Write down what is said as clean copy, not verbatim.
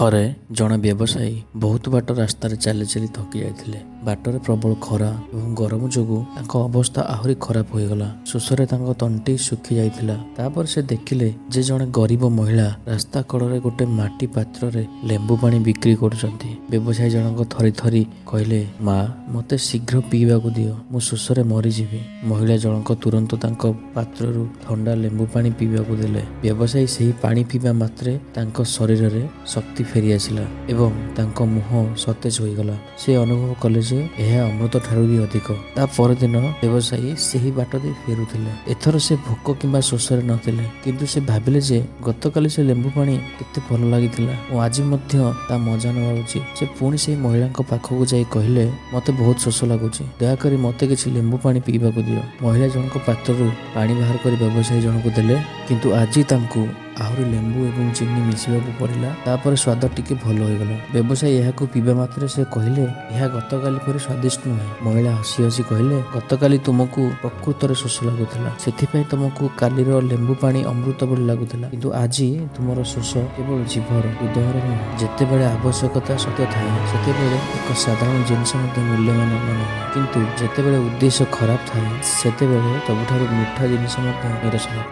ଥରେ ଜଣେ ବ୍ୟବସାୟୀ ବହୁତ ବାଟ ରାସ୍ତାରେ ଚାଲି ଚାଲି ଥକି ଯାଇଥିଲେ। ବାଟରେ ପ୍ରବଳ ଖରା ଏବଂ ଗରମ ଯୋଗୁଁ ତାଙ୍କ ଅବସ୍ଥା ଆହୁରି ଖରାପ ହୋଇଗଲା। ଶୋଷରେ ତାଙ୍କ ତଣ୍ଟି ଶୁଖି ଯାଇଥିଲା। ତାପରେ ସେ ଦେଖିଲେ ଯେ ଜଣେ ଗରିବ ମହିଳା ରାସ୍ତା କଡ଼ରେ ଗୋଟେ ମାଟି ପାତ୍ରରେ ଲେମ୍ବୁ ପାଣି ବିକ୍ରି କରୁଛନ୍ତି। ବ୍ୟବସାୟୀ ଜଣକ ଥରି ଥରି କହିଲେ, ମା, ମୋତେ ଶୀଘ୍ର ପିଇବାକୁ ଦିଅ, ମୁଁ ଶୋଷରେ ମରିଯିବି। ମହିଳା ଜଣକ ତୁରନ୍ତ ତାଙ୍କ ପାତ୍ରରୁ ଥଣ୍ଡା ଲେମ୍ବୁ ପାଣି ପିଇବାକୁ ଦେଲେ। ବ୍ୟବସାୟୀ ସେହି ପାଣି ପିଇବା ମାତ୍ରେ ତାଙ୍କ ଶରୀରରେ ଶକ୍ତି ଫେରିଆସିଲା ଏବଂ ତାଙ୍କ ମୁହଁ ସତେଜ ହୋଇଗଲା। ସେ ଅନୁଭବ କଲେ ଯେ ଏହା ଅମୃତ ଠାରୁ ବି ଅଧିକ। ତା ପରଦିନ ବ୍ୟବସାୟୀ ସେହି ବାଟ ଦେଇ ଫେରୁଥିଲେ। ଏଥର ସେ ଭୋକ କିମ୍ବା ଶୋଷରେ ନଥିଲେ, କିନ୍ତୁ ସେ ଭାବିଲେ ଯେ ଗତକାଲି ସେ ଲେମ୍ବୁ ପାଣି କେତେ ଭଲ ଲାଗିଥିଲା ଓ ଆଜି ମଧ୍ୟ ତା ମଜା ନେବା ଉଚିତ। ସେ ପୁଣି ସେହି ମହିଳାଙ୍କ ପାଖକୁ ଯାଇ କହିଲେ, ମୋତେ ବହୁତ ଶୋଷ ଲାଗୁଛି, ଦୟାକରି ମୋତେ କିଛି ଲେମ୍ବୁ ପାଣି ପିଇବାକୁ ଦିଅ। ମହିଳା ଜଣଙ୍କ ପାତ୍ରରୁ ପାଣି ବାହାର କରି ବ୍ୟବସାୟୀ ଜଣକୁ ଦେଲେ, କିନ୍ତୁ ଆଜି ତାଙ୍କୁ ଆହୁରି ଲେମ୍ବୁ ଏବଂ ଚିନି ମିଶିବାକୁ ପଡ଼ିଲା। ତାପରେ ସ୍ୱାଦ ଟିକେ ଭଲ ହୋଇଗଲା। ବ୍ୟବସାୟୀ ଏହାକୁ ପିଇବା ମାତ୍ରେ ସେ କହିଲେ, ଏହା ଗତକାଲି ପରି ସ୍ୱାଦିଷ୍ଟ ନୁହେଁ। ମହିଳା ହସି ହସି କହିଲେ, ଗତକାଲି ତୁମକୁ ପ୍ରକୃତରେ ଶୋଷ ଲାଗୁଥିଲା, ସେଥିପାଇଁ ତୁମକୁ କାଲିର ଲେମ୍ବୁ ପାଣି ଅମୃତ ଭଳି ଲାଗୁଥିଲା, କିନ୍ତୁ ଆଜି ତୁମର ଶୋଷ କେବଳ ଜିଭର, ହୃଦୟର ନୁହେଁ। ଯେତେବେଳେ ଆବଶ୍ୟକତା ସତ୍ୟ ଥାଏ, ସେତେବେଳେ ଏକ ସାଧାରଣ ଜିନିଷ ମଧ୍ୟ ମୂଲ୍ୟବାନ ମନେ ହୁଏ, କିନ୍ତୁ ଯେତେବେଳେ ଉଦ୍ଦେଶ୍ୟ ଖରାପ ଥାଏ, ସେତେବେଳେ ସବୁଠାରୁ ମିଠା ଜିନିଷ ମଧ୍ୟ ନିରସ ଲାଗେ।